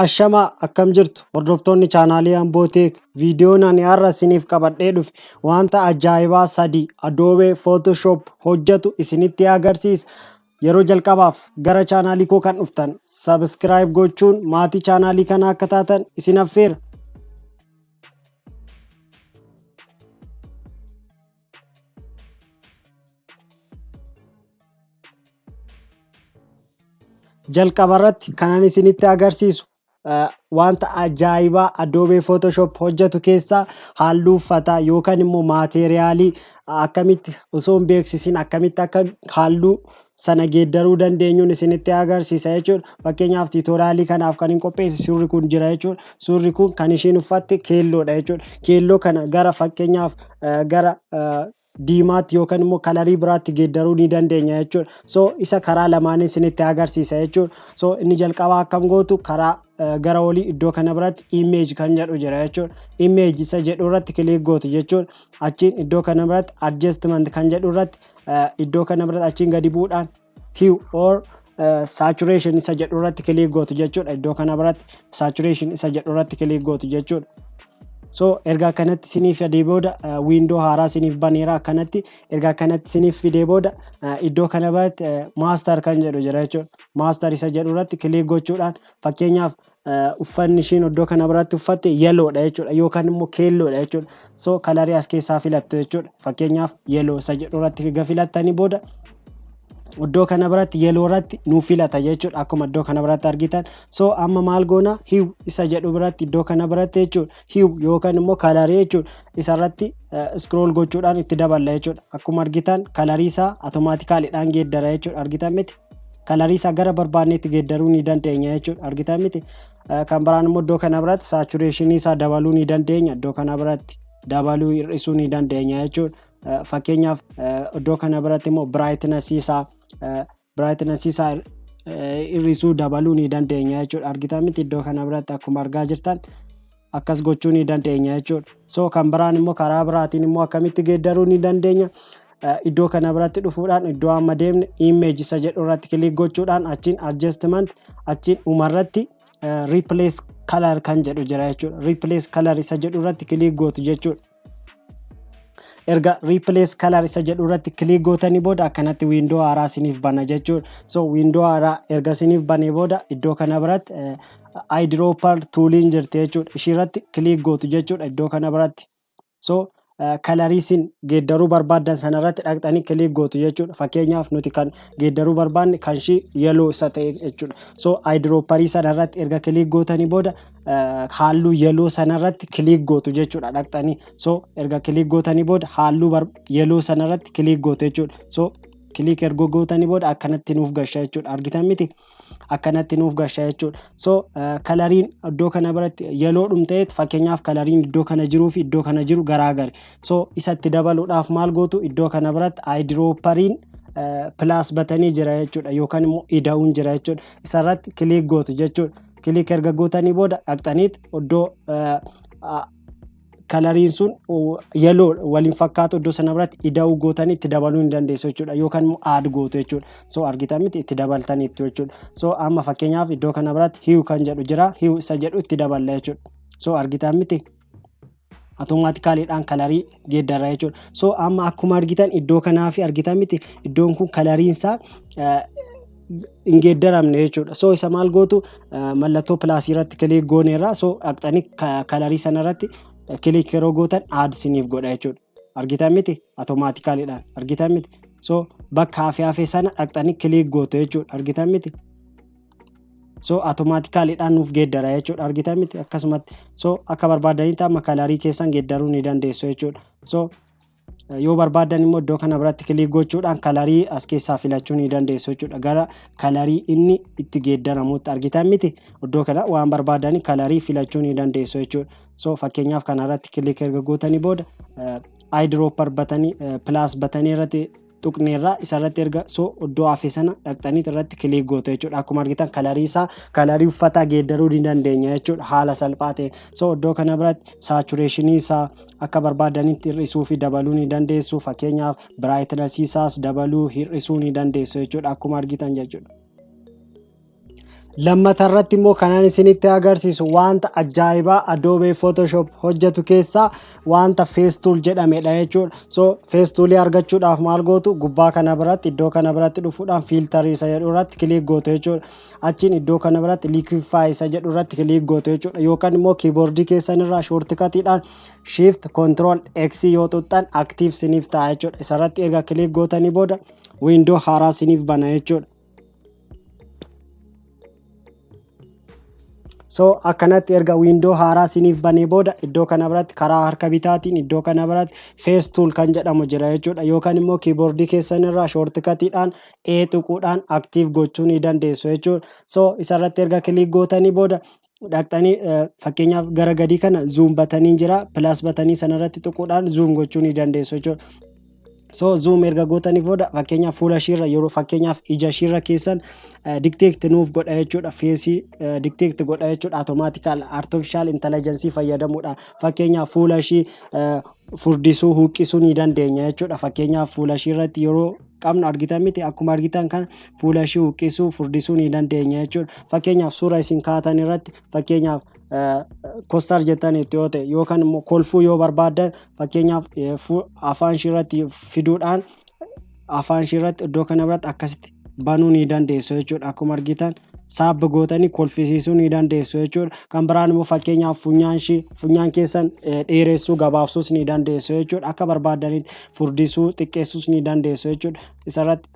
Ashamaa akkam jirtu hordoftoonni chaanaalii Amboo Tech viidiyoon ani har'a isiniif qabadhee dhufe wanta ajaa'ibaa sadi Adobe Photoshop hojjetu isinitti agarsiisa. Yeroo jalqabaaf gara chaanaalii koo kan dhuftan subscribe gochuun maatii chaanaalii kanaa akka taatan isin affeera. Jalqaba irratti kanan isinitti agarsiisu wanta ajaa'ibaa Adobe Photoshop hojjetu keessaa halluu uffataa yookaan immoo maateeriyaalii akkamitti osoo hin beeksisin akkamitti akka halluu sana geeddaruu dandeenyuun isinitti agarsiisa jechuudha. Fakkeenyaaf tiitoraalii kanaaf kan hin qopheesse suurri kun jira jechuudha. Suurri kun kan ishiin uffatte keelloodha jechuudha. Keelloo kana gara fakkeenyaaf gara diimaatti yookaan immoo kalarii biraatti geeddaruu ni dandeenya jechuudha. So isa karaa lamaan isinitti agarsiisa jechuudha. So inni jalqabaa akkam gootu karaa gara olii iddoo kana biratti image kan jedhu jira jechuudha. Image isa jedhu irratti click gootu jechuudha. Achiin iddoo kana biratti adjustment kan jedhu irratti iddoo kana biratti achiin gadi bu'uudhaan hue or saturation isa jedhu irratti click gootu jechuudha. Iddoo kana biratti saturation isa jedhu irratti click gootu jechuudha. So erga akkanatti isiniif fidee booda window haaraa isiniif baneera akkanatti erga akkanatti isiniif fidee booda iddoo kana biratti master kan jedhu jira jechuudha. Master isa jedhu irratti click gochuudhaan fakkeenyaaf uffanni ishiin iddoo kana biratti uffatte yellowdha jechuudha yookaan immoo keelloodha jechuudha. So kalarii as keessaa filattu jechuudha. Fakkeenyaaf yellow isa jedhu irratti erga filattanii booda iddoo kana biratti yellow irratti nu filata jechuudha. Akkuma iddoo kana biratti argitan. So amma maal goona hue isa jedhu biratti iddoo kana biratti jechuudha. Hue yookaan immoo kalarii jechuudha. Isa irratti scroll gochuudhaan itti daballa jechuudha. Akkuma argitan kalarii isaa automaatikaalidhaan geeddara jechuudha. Argitan miti? Kalarii isaa gara barbaannetti geeddaruu ni dandeenya jechuudha. Argitan miti? Kan biraan immoo iddoo kana biratti saatureeshinii isaa dabaluu ni dandeenya. Iddoo kana biratti dabaluu hir'isuu ni dandeenya jechuudha. Fakkeenyaaf iddoo kana biratti immoo brightness isaa hir'isuu dabaluu ni dandeenya jechuudha. Argitan miti? Iddoo kana biratti akkuma argaa jirtan akkas gochuu ni dandeenya jechuudha. So kan biraan immoo karaa biraatiin immoo akkamitti geeddaruu ni dandeenya? Iddoo kana biratti dhufuudhaan iddoo amma deemne image isa jedhu irratti click gochuudhaan achiin adjustment achiin dhumarratti replace color kan jedhu jira jechuudha. Replace color isa jedhu irratti click gootu jechuudha. Erga replace color isa jedhu irratti click gootanii booda akkanatti window haaraa isiniif bana jechuudha. So window haaraa erga isiniif banee booda iddoo kana biratti eyedropper tooliin jirti jechuudha. Ishii irratti click gootu jechuudha iddoo kana biratti. So kalarii isin geeddaruu barbaaddan sanarratti dhaqxanii click gootu jechuudha. Fakkeenyaaf nuti kan geeddaruu barbaanne kan ishii yellow isa ta'e jechuudha. So eyedropperii sanarratti erga click gootanii booda halluu yellow sanarratti click gootu jechuudha dhaqxanii. So erga click gootanii booda halluu yellow sanarratti click gootu jechuudha. So click erga gootanii booda akkanatti nuuf gasha jechuudha. Argitan miti? Akkanatti nuuf gasha jechuudha. So kalariin iddoo kana biratti yellow dhumteet fakkeenyaaf kalariin iddoo kana jiruu fi iddoo kana jiru garaagari. So isatti dabaluudhaaf maal gootu iddoo kana biratti eyedropperiin plus batanii jira jechuudha yookaan immoo ida'uun jira jechuudha. Isarratti click gootu jechuudha. Click erga gootanii booda dhaqxaniit iddoo kalariin sun yellow waliin fakkaatu iddoo sana biratti ida'uu gootanii itti dabaluu hin dandeessu jechuudha yookaan immoo add gootu jechuudha. So argitan miti itti dabaltaniitu jechuudha. So amma fakkeenyaaf iddoo kana biratti hue kan jedhu jira. Hue isa jedhu itti daballa jechuudha. So argitan miti automaatikaalidhaan kalarii geeddara jechuudha. So amma akkuma argitan iddoo kanaa fi argitan miti iddoon kun kalariin isaa hin geeddaramne jechuudha. So isa maal gootu mallattoo pilaasii irratti click gooneerra. So dhaqxanii kalarii sana irratti click yeroo gootan add isiniif godha jechuudha. Argitan miti automaatikaalidhaan argitan miti. So bakka hafe hafe sana dhaqxanii click gootu jechuudha. Argitan miti. So automaatikaalidhaan nuuf geeddara jechuudha. Argitan miti akkasumatti. So akka barbaadanitti amma kalarii keessan geeddaruu ni dandeessu jechuudha. So yoo barbaadan immoo iddoo kana biratti click gochuudhaan kalarii as keessaa filachuu ni dandeessu jechuudha. Gara kalarii inni itti geeddaramutti argitan miti iddoo kana waan barbaadanii kalarii filachuu ni dandeessu jechuudha. So fakkeenyaaf kana irratti click erga gootanii booda eyedropper batanii plus batanii irratti tuqneerraa isarratti erga so iddoo hafe sana dhaqxanii irratti click gootu jechuudha. Akkuma argitan kalarii isaa kalarii uffataa geeddaruu ni dandeenya jechuudha haala salphaa ta'een. So iddoo kana biratti saatureeshinii isaa akka barbaadanitti hir'isuu fi dabaluu ni dandeessu. Fakkeenyaaf brightnessii isaas dabaluu hir'isuu ni dandeessu jechuudha akkuma argitan jechuudha. Lammata irratti immoo kanan isinitti agarsiisu wanta ajaa'ibaa Adobe Photoshop hojjetu keessaa wanta Face Tool jedhamedha jechuudha. So Face Toolii argachuudhaaf maal gootu? Gubbaa kana biratti, iddoo kana biratti dhufuudhaan filterii isa jedhu irratti click gootu jechuudha. Achiin iddoo kana biratti liquify isa jedhu irratti click gootu jechuudha. Yookaan immoo keyboardii keessan irraa shortcutiidhaan Shift Control X yoo tuqxan active siniif ta'a jechuudha. Isarratti erga click gootanii booda window haaraa siniif bana jechuudha. So akkanatti erga window haaraa siniif banee booda iddoo kana biratti karaa harka bitaatiin iddoo kana biratti Face Tool kan jedhamu jira jechuudha. Yookaan immoo keyboardii keessan irraa shortcutiidhaan A tuquudhaan active gochuu ni dandeessu jechuudha. So isarratti erga click gootanii booda dhaqxanii, fakkeenyaaf gara gadii kana zoom buttoniin jira, plus buttonii sanarratti tuquudhaan zoom gochuu ni dandeessu jechuudha. So zoom erga gootanii booda fakkeenyaaf fuula ishiirra, yeroo fakkeenyaaf ija ishiirra keessan detect nuuf godha jechuudha. Faceii detect godha jechuudha. Automatical artificial intelligence fayyadamuudhaan fakkeenyaaf fuula ishii furdisuu, huqqisuu ni dandeenya jechuudha. Fakkeenyaaf fuula ishii irratti yeroo qabnu, argitan miti, akkuma argitan kana fuula ishii huqqisuu, furdisuu ni dandeenya jechuudha. Fakkeenyaaf suura isin kaatan irratti, fakkeenyaaf kostar jettaniitti yoo ta'e, yookaan immoo kolfuu yoo barbaaddan, fakkeenyaaf afaan ishii irratti fiduudhaan afaan ishii irratti iddoo kana biratti akkasitti banuu ni dandeessu jechuudha. Akkuma argitan saabba gootanii kolfisiisuu ni dandeessu jechuudha. Kan biraan immoo fakkeenyaaf funyaan ishii, funyaan keessan dheeressuu, gabaabsuus ni dandeessu jechuudha. Akka barbaadanitti furdisuu, xiqqeessuus ni dandeessu jechuudha. Isarratti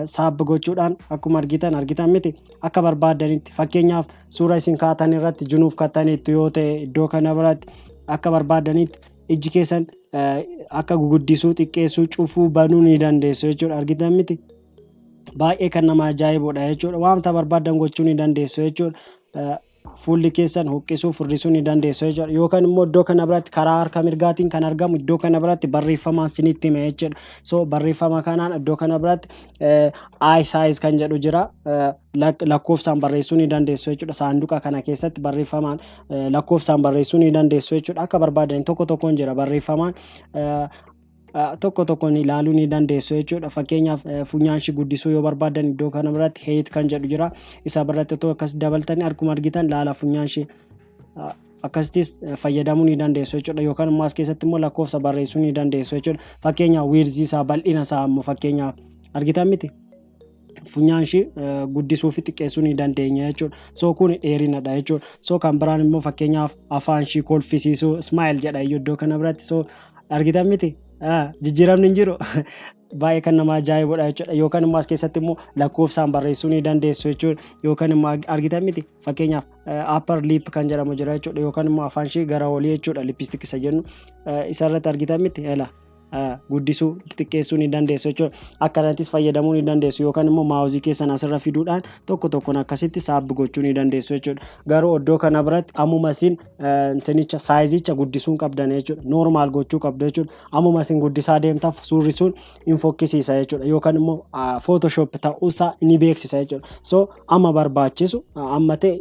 saabba gochuudhaan akkuma argitan, argitan miti, akka barbaadanitti fakkeenyaaf suura isin kaatan irratti junuuf kattanitti yoo ta'e, iddoo kana biratti akka barbaadanitti ijji keessan akka guguddisuu, xiqqeessuu, cufuu, banuu ni dandeessu jechuudha. Argitan miti, baay'ee kan nama ajaa'ibudha jechuudha. Wanta barbaadan gochuu ni dandeessu jechuudha. Fuulli keessan huqqisuu, furdisuu ni dandeessu jechuudha. Yookaan immoo iddoo kana biratti karaa harka mirgaatiin kan argamu iddoo kana biratti barreeffamaan sinitti hima jechuudha. So barreeffama kanaan iddoo kana biratti eye size kan jedhu jira. Lakkoofsaan barreessuu ni dandeessu jechuudha. Saanduqa kana keessatti barreeffamaan lakkoofsaan barreessuu ni dandeessu jechuudha. Akka barbaadan tokko tokkoon jira, barreeffamaan tokko tokkoon ilaaluu ni dandeessu jechuudha. Fakkeenyaaf funyaan ishii guddisuu yoo barbaadan iddoo kana biratti height kan jedhu jira. Isa biratti otoo akkas dabaltanii, akkuma argitan laala, funyaan ishii akkasittis fayyadamuu ni dandeessu jechuudha. Yookaan immoo as keessatti immoo lakkoofsa barreessuu ni dandeessu jechuudha. Fakkeenyaaf widthii isaa, bal'ina isaa immoo fakkeenyaaf, argitan miti, funyaan ishii guddisuu fi xiqqeessuu ni dandeenya jechuudha. So kun dheerinadha jechuudha. So kan biraan immoo fakkeenyaaf afaan ishii kolfisiisuu, smile jedha iyyuu iddoo kana biratti. So argitan miti, jijjiiramni hin jiru. Baay'ee kan nama ajaa'ibudha jechuudha. Yookaan immoo as keessatti immoo lakkoofsaan barreessuu ni dandeessu jechuudha. Yookaan immoo, argitan miti, fakkeenyaaf upper lip kan jedhamu jira jechuudha. Yookaan immoo afaan ishii gara olii jechuudha. Lipstick isa jennu isa irratti, argitan miti, ela guddisuu, xiqqeessuu ni dandeessu jechuudha. Akkanattis fayyadamuu ni dandeessu, yookaan immoo mouseii keessan asirra fiduudhaan tokko tokkoon akkasitti saabbi gochuu ni dandeessu jechuudha. Garuu iddoo kana biratti ammuma isin intinicha sizeicha guddisuu hin qabdan jechuudha. Normal gochuu qabdu jechuudha. Ammuma isin guddisaa deemtaaf suurri sun hin fokkisiisa jechuudha. Yookaan immoo Photoshop ta'uusaa ni beeksisa jechuudha. So amma barbaachisu amma ta'e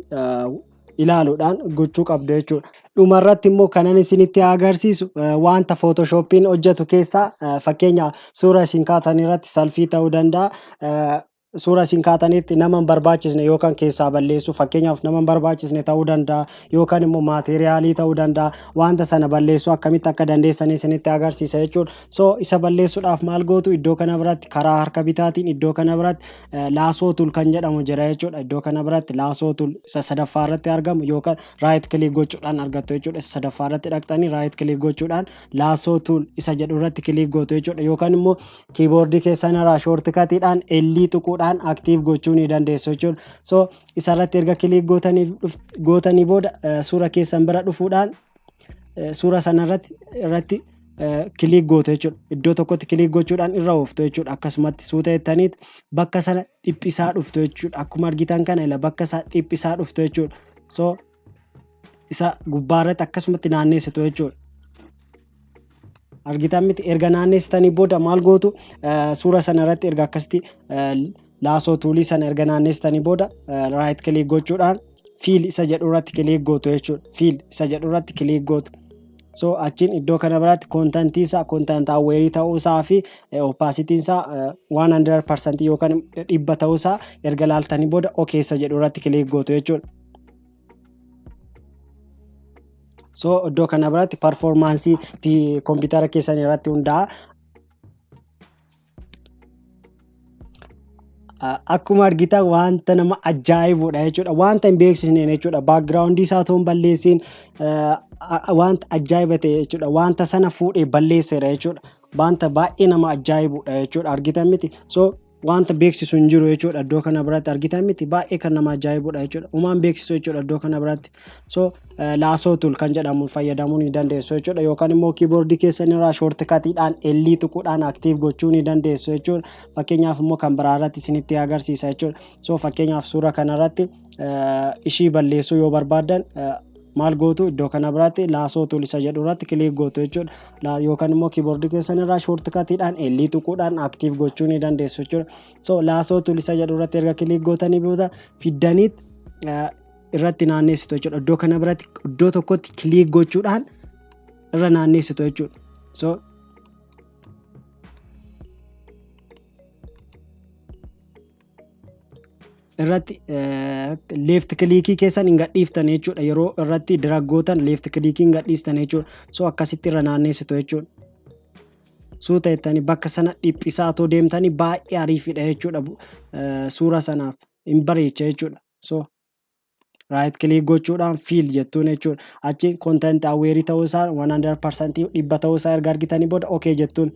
ilaaluudhaan gochuu qabdu jechuudha. Dhumarratti immoo kanan isinitti agarsiisu wanta Photoshopiin hojjetu keessaa, fakkeenya suura isin kaatan irratti selfie ta'uu danda'a. Suura isin kaatanitti nama hin barbaachisne yookaan keessaa balleessuu, fakkeenyaaf nama hin barbaachisne ta'uu danda'a, yookaan immoo materialii ta'uu danda'a, wanta sana balleessuu akkamitti akka dandeessan isinitti agarsiisa jechuudha. So isa balleessuudhaaf maal gootu? Iddoo kana biratti karaa harka bitaatiin iddoo kana biratti lasso tool kan jedhamu jira jechuudha. Iddoo kana biratti lasso tool isa sadaffaa irratti argamu yookaan right click gochuudhaan argattu jechuudha. Isa sadaffaa irratti dhaqxanii right click gochuudhaan lasso tool isa jedhu irratti click gootu jechuudha. Yookaan immoo keyboardii keessan irraa shortcutiidhaan L tuquudhaan active gochuu ni dandeessu jechuudha. So isarratti erga click gootanii booda suura keessan bira dhufuudhaan suura sana irratti click gootu jechuudha. Iddoo tokkotti click gochuudhaan irra ooftu jechuudha. Akkasumatti suuta jettaniit bakka sana dhiphisaa dhuftu jechuudha. Akkuma argitan kana ila bakka isaa dhiphisaa dhuftu jechuudha. So isa gubbaa irratti akkasumatti naanneessitu jechuudha. Argitan miti, erga naanneessitanii booda maal gootu? Suura sana irratti erga akkasitti lasso toolii sana erga naanneessitanii booda right click gochuudhaan fill isa jedhu irratti click gootu jechuudha. Fill isa jedhu irratti click gootu. So achiin iddoo kana biratti contentii isaa content aware ta'uu isaa fi opacitiin isaa 100% yookaan 100 ta'uu isaa erga laaltanii booda OK isa jedhu irratti click gootu jechuudha. So iddoo kana biratti performaansii kompiitara keessanii irratti hundaa'a. Akkuma argitan wanta nama ajaa'ibudha jechuudha. Wanta hin beeksisneen jechuudha. Background isaa otoo hin balleessiin wanta ajaa'iba ta'e jechuudha. Wanta sana fuudhee balleesseera jechuudha. Wanta baay'ee nama ajaa'ibudha jechuudha. Argitan miti. So wanta beeksisu hin jiru jechuudha. Iddoo kana biratti argitan miti. Baay'ee kan nama ajaa'ibudha jechuudha. Umaan beeksisu jechuudha iddoo kana biratti. So lasso tool kan jedhamu fayyadamuu ni dandeessu jechuudha. Yookaan immoo keyboardii keessan irraa shortcutiidhaan L tuquudhaan active gochuu ni dandeessu jechuudha. Fakkeenyaaf immoo kan biraa irratti isinitti agarsiisa jechuudha. So fakkeenyaaf suura kanarratti ishii balleessuu yoo barbaaddan maal gootu? Iddoo kana biratti lasso tool isa jedhu irratti click gootu jechuudha. Yookaan immoo keyboardii keessan irraa shortcutiidhaan L tuquudhaan active gochuu ni dandeessu jechuudha. So lasso tool isa jedhu irratti erga click gootanii booda fiddaniit irratti naanneessitu jechuudha. Iddoo kana biratti iddoo tokkotti click gochuudhaan irra naanneessitu jechuudha. So irratti left clickii keessan hin gadhiiftan jechuudha. Yeroo irratti drag gootan left clickii hin gadhiistan jechuudha. So akkasitti irra naanneessitu jechuudha. Suuta jettanii bakka sana dhiphisaa otoo deemtanii baay'ee ariifidha jechuudha. Suura sanaaf hin bareecha jechuudha. So right click gochuudhaan fill jettuun jechuudha. Achi content aware ta'uu isaa 100% 100 ta'uu isaa erga argitanii booda okay jettuun.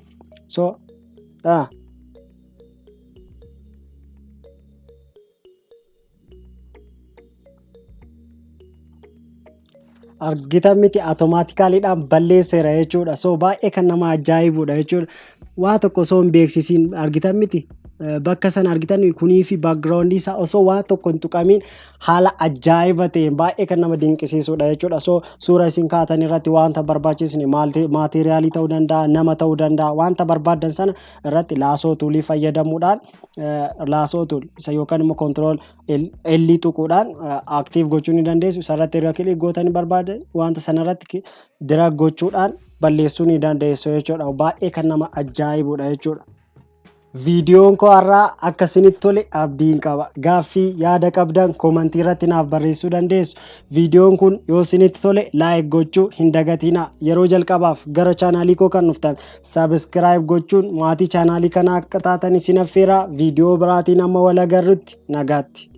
So argitan miti, automaticallydhaan balleesseera jechuudha. So baay'ee kan nama ajaa'ibudha jechuudha. Waa tokko osoo hin beeksisiin argitan miti. Bakka sana argitan kunii fi background isaa osoo waa tokko hin tuqamiin haala ajaa'iba ta'een baay'ee kan nama dinqisiisudha jechuudha. So suura isin kaatan irratti wanta barbaachisne materialii ta'uu danda'a, nama ta'uu danda'a, wanta barbaaddan sana irratti lasso toolii fayyadamuudhaan lasso tool isa yookaan immoo control L tuquudhaan active gochuu ni dandeessu. Isarratti erga click gootanii barbaaddan wanta sanarratti drag gochuudhaan balleessuu ni dandeessu jechuudha. Baay'ee kan nama ajaa'ibudha jechuudha. Viidiyoon koo har'aa akka isinitti tole abdiin qaba. Gaaffii yaada qabdan commentii irratti naaf barreessuu dandeessu. Viidiyoon kun yoo isinitti tole like gochuu hin dagatinaa. Yeroo jalqabaaf gara chaanaalii koo kan dhuftan subscribe gochuun maatii chaanaalii kanaa akka taatan isin affeera. Viidiyoo biraatiin amma wal agarrutti nagaatti.